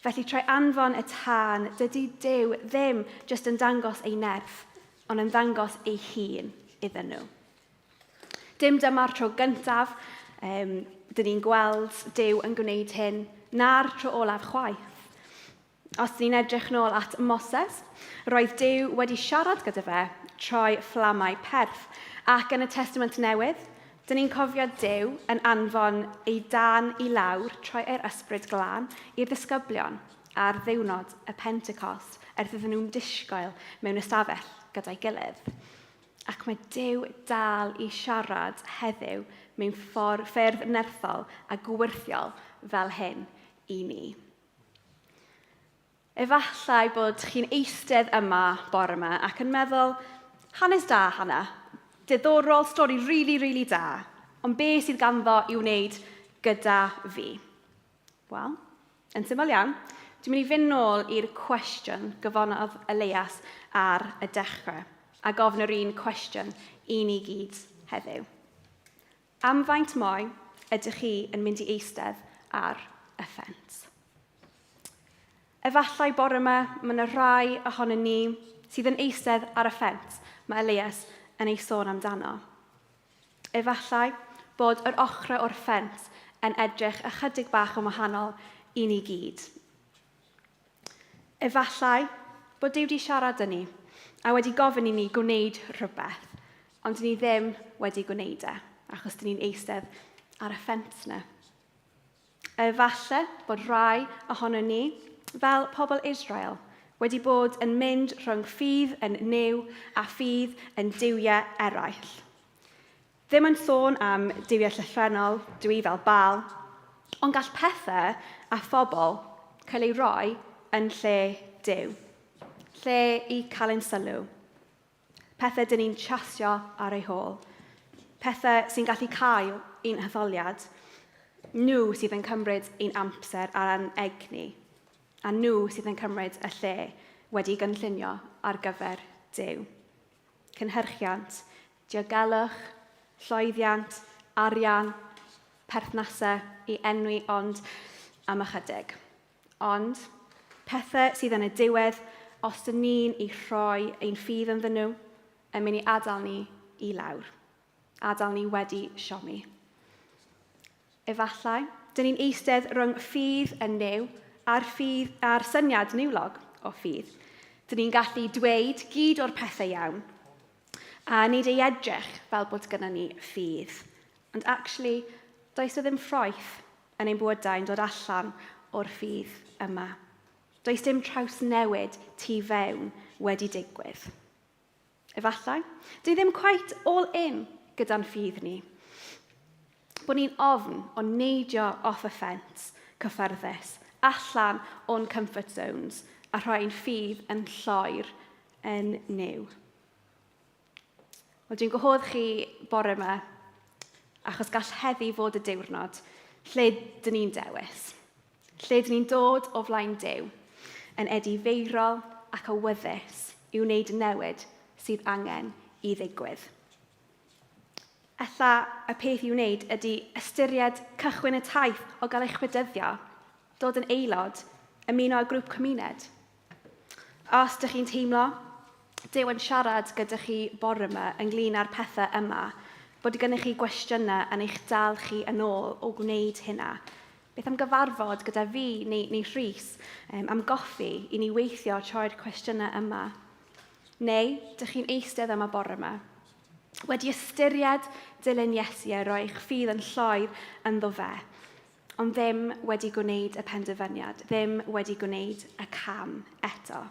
Felly trwy anfon y tân, dydy Duw ddim jyst yn dangos ei nerth, ond yn ddangos ei hun iddyn nhw. Dim dyma'r tro gyntaf um, dyn ni'n gweld Duw yn gwneud hyn, na'r tro olaf chwaith. Os dyn ni'n edrych nôl at Moses, roedd Duw wedi siarad gyda fe trwy fflamau perth, ac yn y Testament Newydd, dyn ni'n cofio Duw yn anfon ei dan i lawr trwy yr Ysbryd Glân i'r ddisgyblion ar ddiwrnod y Pentecost ers iddyn nhw'n disgwyl mewn ystafell gyda'i gilydd. Ac mae Duw dal i siarad heddiw mewn ffordd, ffyrdd nerthol a gwyrthiol fel hyn i ni. Efallai bod chi'n eistedd yma bore yma ac yn meddwl, hanes da, Hannah, diddorol, stori rili, really, rili really da, ond be sydd ganddo i'w wneud gyda fi? Wel, yn syml iawn, dwi'n mynd i fynd nôl i'r cwestiwn gyfonodd Elias ar y dechrau, a gofyn yr un cwestiwn i ni gyd heddiw. Am faint mwy ydych chi yn mynd i eistedd ar y ffens? Efallai bore yma, mae yna rhai ohonon ni sydd yn eistedd ar y ffens mae Elias yn ei sôn amdano. Efallai bod yr ochrau o'r ffens yn edrych ychydig bach yn wahanol i ni gyd. Efallai bod Duw wedi siarad â ni a wedi gofyn i ni gwneud rhywbeth, ond ni ddim wedi gwneud e, achos dyn ni'n eistedd ar y ffens yna. Efallai bod rhai ohonon ni, fel pobl Israel, wedi bod yn mynd rhwng ffydd yn Nuw a ffydd yn duwiau eraill. Ddim yn sôn am duwiau llythrennol, dwi fel Baal, ond gall pethau a phobl cael eu rhoi yn lle Duw, lle i cael ein sylw. Pethau dyn ni'n chasio ar eu hôl. Pethau sy'n gallu cael ein hetholiad. Nhw sydd yn cymryd ein amser a'n egni. A nhw sydd yn cymryd y lle wedi gynllunio ar gyfer Duw. Cynhyrchiant, diogelwch, llwyddiant, arian, perthnasau i enwi ond am ychydig. Ond, pethau sydd yn y diwedd, os dyn ni'n eu rhoi ein ffydd ynddyn nhw, yn mynd i adael ni i lawr. Adael ni wedi siomi. Efallai, dyn ni'n eistedd rhwng ffydd yn Nuw a'r, ffydd, a'r syniad niwlog o ffydd. Dyn ni'n gallu dweud gyd o'r pethau iawn, a nid ei edrych fel bod gyda ni ffydd. Ond actually, does e ddim ffroeth yn ein bywydau yn dod allan o'r ffydd yma. Does dim trawsnewid tu fewn wedi digwydd. Efallai, dwi ddim quite all in gyda'n ffydd ni. Bod ni'n ofn o neidio off y ffens cyffyrddus, allan o'n comfort zones a rhoi ein ffydd yn lloer yn Nuw. Wel, dwi'n gwahodd chi bore yma, achos gall heddi fod y diwrnod lle dyn ni'n dewis. Lle dyn ni'n dod o flaen Duw, yn edifeirol ac awyddus i wneud y newid sydd angen i ddigwydd. Ella y peth i'w wneud ydy ystyried cychwyn y taith o gael eich bedyddio, dod yn aelod, ymuno â grŵp cymuned. Os dych chi'n teimlo Duw yn siarad gyda chi bore yma ynglyn â'r pethau yma, bod gennych chi gwestiynau yn eich dal chi yn ôl o gwneud hynna, beth am gyfarfod gyda fi neu, neu Rhys um, am goffi i ni weithio troi'r cwestiynau yma? Neu, dych chi'n eistedd yma bore yma, wedi ystyried dilyn Iesu a roi eich ffydd yn lloer ynddo fe, ond ddim wedi gwneud y penderfyniad, ddim wedi gwneud y cam eto.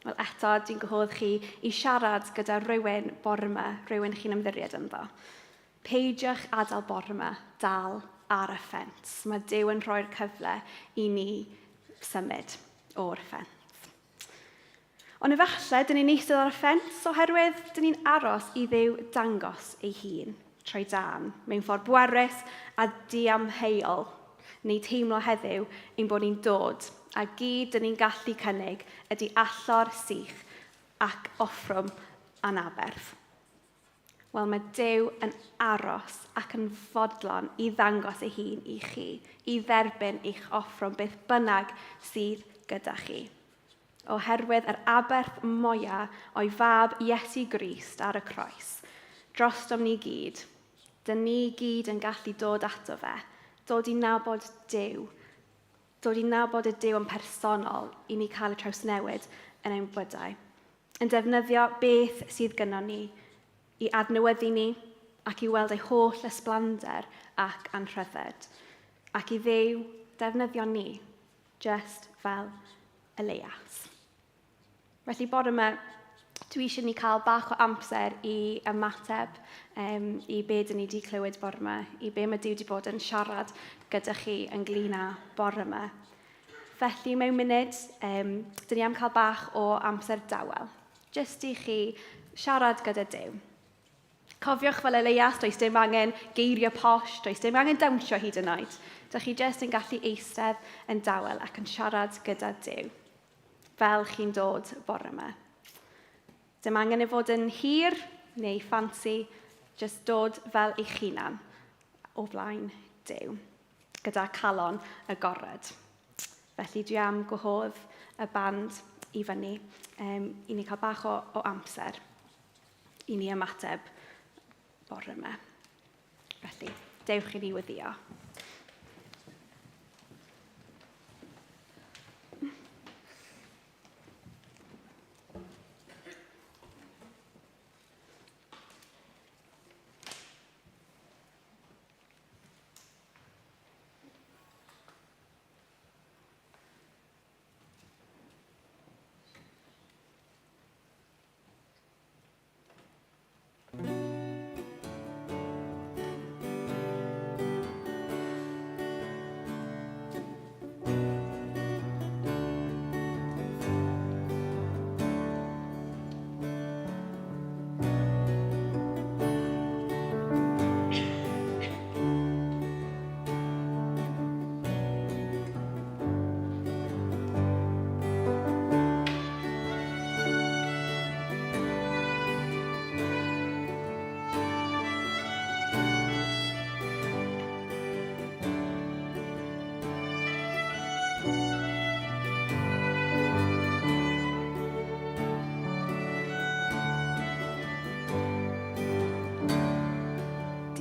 Wel eto, dwi'n gwahodd chi i siarad gyda rhywun bore yma, rhywun chi'n ymddiried ynddo. Peidiwch adael bore yma dal ar y ffens. Mae Duw yn rhoi'r cyfle i ni symud o'r ffens. Ond efallai, dyn ni'n eistedd ar y ffens oherwydd dyn ni'n aros i Dduw dangos ei hun trwy dan, mewn ffordd bwerus a diamheuol, neu teimlo heddiw ein bod ni'n dod, a gyd dyn ni'n gallu cynnig ydy allor sych ac offrwm anaberth. Wel, mae Duw yn aros ac yn fodlon i ddangos ei hun i chi, i dderbyn eich offrwm beth bynnag sydd gyda chi. Oherwydd yr aberth moya o'i fab Iesu Grist ar y croes, drostom ni gyd, dyn ni gyd yn gallu dod ato fe, dod i nabod Duw, dod i nabod y Duw yn personol i ni cael y trawsnewid yn ein bywydau. Yn defnyddio beth sydd gynnon ni i adnewyddu ni ac i weld ei holl ysblander ac anrhydded, ac i Dduw defnyddio ni just fel Elias. Felly bore yma, dwi eisiau ni cael bach o amser i ymateb um, i be dyn ni wedi clywed bore yma, i be mae Duw wedi bod yn siarad gyda chi ynglyn â bore yma. Felly mewn munud, um, dyn ni am cael bach o amser dawel, jyst i chi siarad gyda Duw. Cofiwch fel Elias, does dim angen geiriau posh, does dim angen dawnsio hyd yn oed. Dych chi jyst yn gallu eistedd yn dawel ac yn siarad gyda Duw, fel chi'n dod bore yma. Dim angen ei fod yn hir neu ffansi, jyst dod fel eich hunan o flaen Duw, gyda calon agored. Felly dwi am gwahodd y band i fyny um, i ni cael bach o, o amser i ni ymateb bore yma. Felly, dewch i ni wyddio.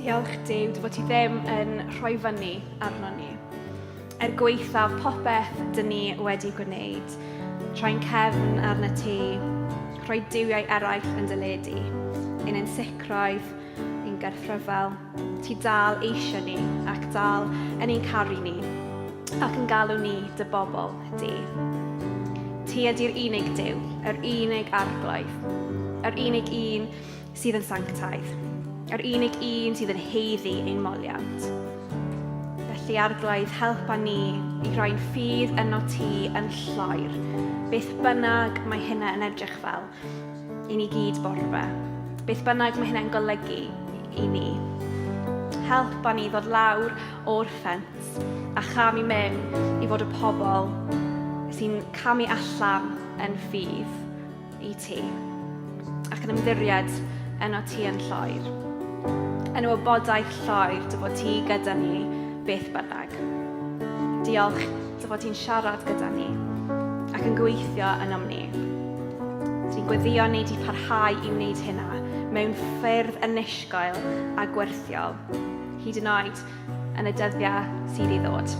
Diolch Duw dy fod ti ddim yn rhoi fyny arno ni. Er gwaethaf popeth dyn ni wedi gwneud, troi'n cefn arna ti, rhoi duwiau eraill yn dy le di, ein ansicrwydd, ein gyrffryfel, ti dal eisiau ni ac dal yn ein caru ni ac yn galw ni dy bobl di. Ti ydy'r unig Duw, yr unig arglwydd, yr unig un sydd yn sanctaidd, yr unig un sydd yn haeddu ein moliant. Felly, Arglwydd, helpa ni i roi'n ffydd yno ti yn lloer, beth bynnag mae hynna yn edrych fel i ni gyd bore 'ma, beth bynnag mae hynna'n golygu i ni. Helpa ni ddod lawr o'r ffens a chamu mewn i fod y pobl sy'n camu allan yn ffydd i ti, ac yn ymddiried yno ti yn lloer. Yn y wybodaeth lloer dy fod ti gyda ni beth bynnag. Diolch dy fod ti'n siarad gyda ni ac yn gweithio ynom ni. Ti'n gweddio ni di parhau i wneud hynna mewn ffyrdd annisgwyl a gwyrthiol, hyd yn oed yn y dyddiau sydd i ddod.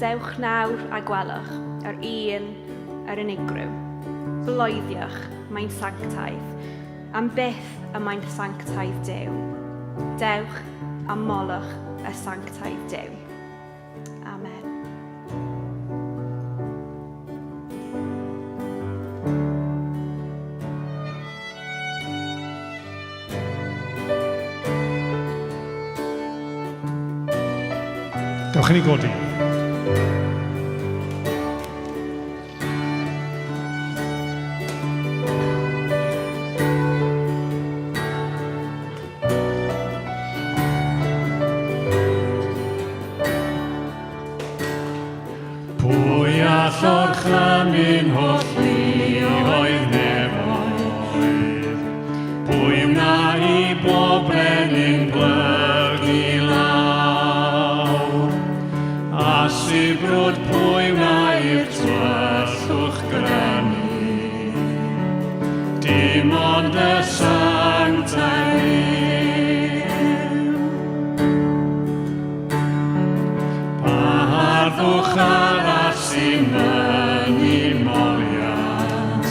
Dewch nawr a gwelwch yr un, yr unigryw. Bloeddiwch, mae'n sanctaidd. Am byth y mae'n sanctaidd Duw. Dewch a molwch y sanctaidd Duw. Amen. Dewch i ni godi. Pwy all orchymyn holl luoedd nefoedd? Pwy wna i bob brenin blygu lawr? A sibrwd pwy wna i'r tyllwch grynu? Dim ond y sanctaidd yw. Pa harddwch arall sy'n mynnu moliant?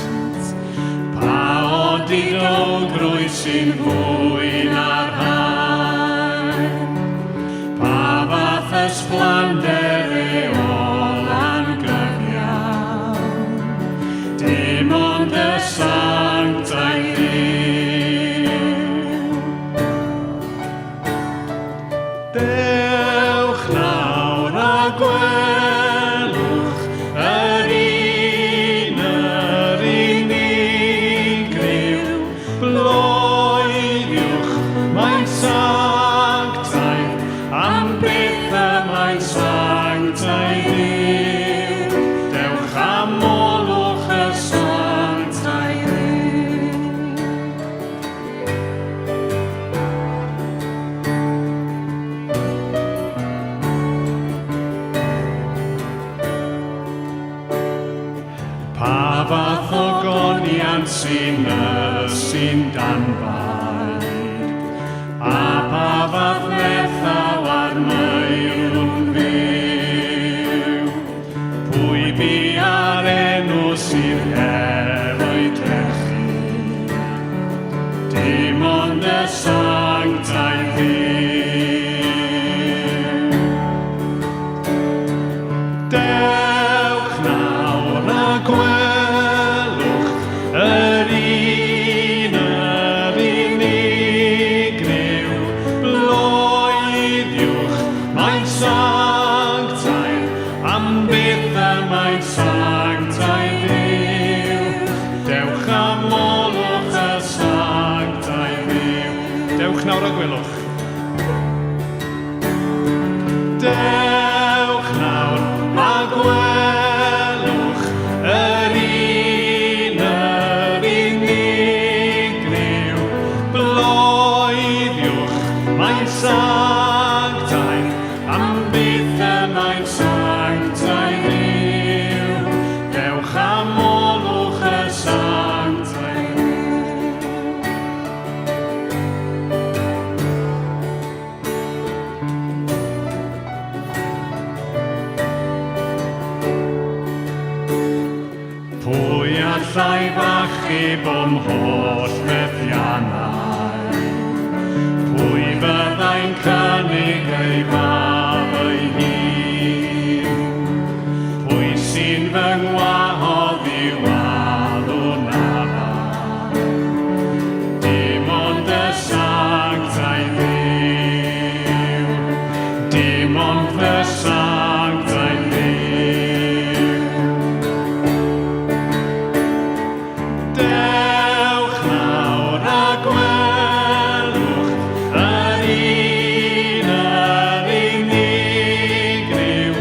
Pa odidowgrwydd sy'n fwy na'r haen? Pa fath ysblander eolan gyfiawn? Dim ond y sanctaidd yw. Dewch nawr a gwelwch yr un yr unigryw. Bloeddiwch, mae'n sanctaidd, am byth y mae'n sanctaidd yw. Dewch a molwch y sanctaidd yw. Pa fath o goniant sy'n sy'n danbaid? A pa fath lethaw ar meirw'n fyw? Pwy bu ar enw sydd heb ei drechu? Dim ond y sanctaidd Dduw. Dewch nawr a gwelwch yr un yr unigryw. Bloeddiwch, mae'n sanctaidd, am byth y mae'n sanctaidd Dduw. allai f'achub o'm holl fethiannau? Pwy fyddai'n cynnig ei fab ei hun? Pwy sy'n fy ngwahodd i'w alw'n Abba? Dim ond y sanctaidd Dduw, dim ond y sanctaidd Dduw. Dewch nawr a gwelwch yr un yr unigryw.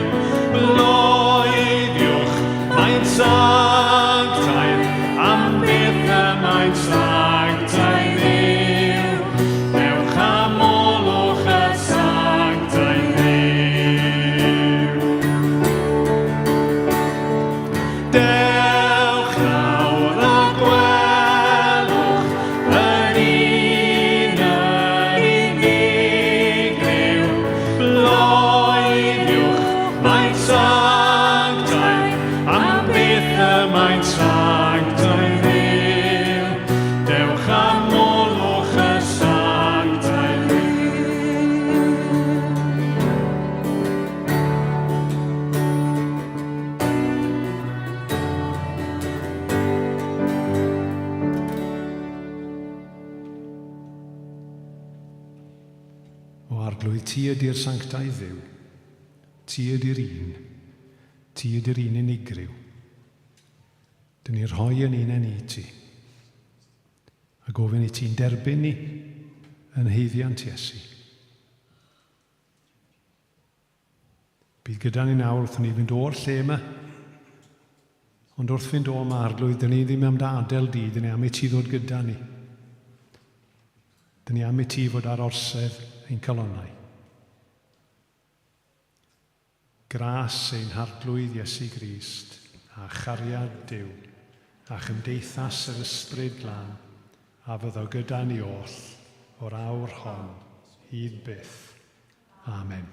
Bloeddiwch, mae'n sanctaidd, am byth y mae'n sanctaidd Dduw. Dewch a molwch y sanctaidd Dduw. Dewch nawr a gwelwch yr un yr unigryw. Bloeddiwch, mae'n sanctaidd, am byth y mae'n sanctaidd Dduw. Dewch a molwch y sanctaidd Dduw. O Arglwydd, ti ydy'r sanctaidd Dduw. Ti ydy'r un. Ti ydy'r un unigryw. Dyn ni rhoi yn un i ti. A gofyn i ti'n derbyn ni yn haeddiant Iesu. Bydd gyda ni nawr wrth ni fynd o'r lle yma. Ond wrth fynd o yma, Arglwydd, dyn ni ddim am dy adael di, dyn ni am i ti ddod gyda ni. Dyn ni am i ti fod ar orsedd ein calonnau. Gras ein Harglwydd Iesu Grist, a chariad Duw, a chymdeithas yr Ysbryd Glân, a fyddo gyda ni oll, o'r awr hon, hyd byth. Amen.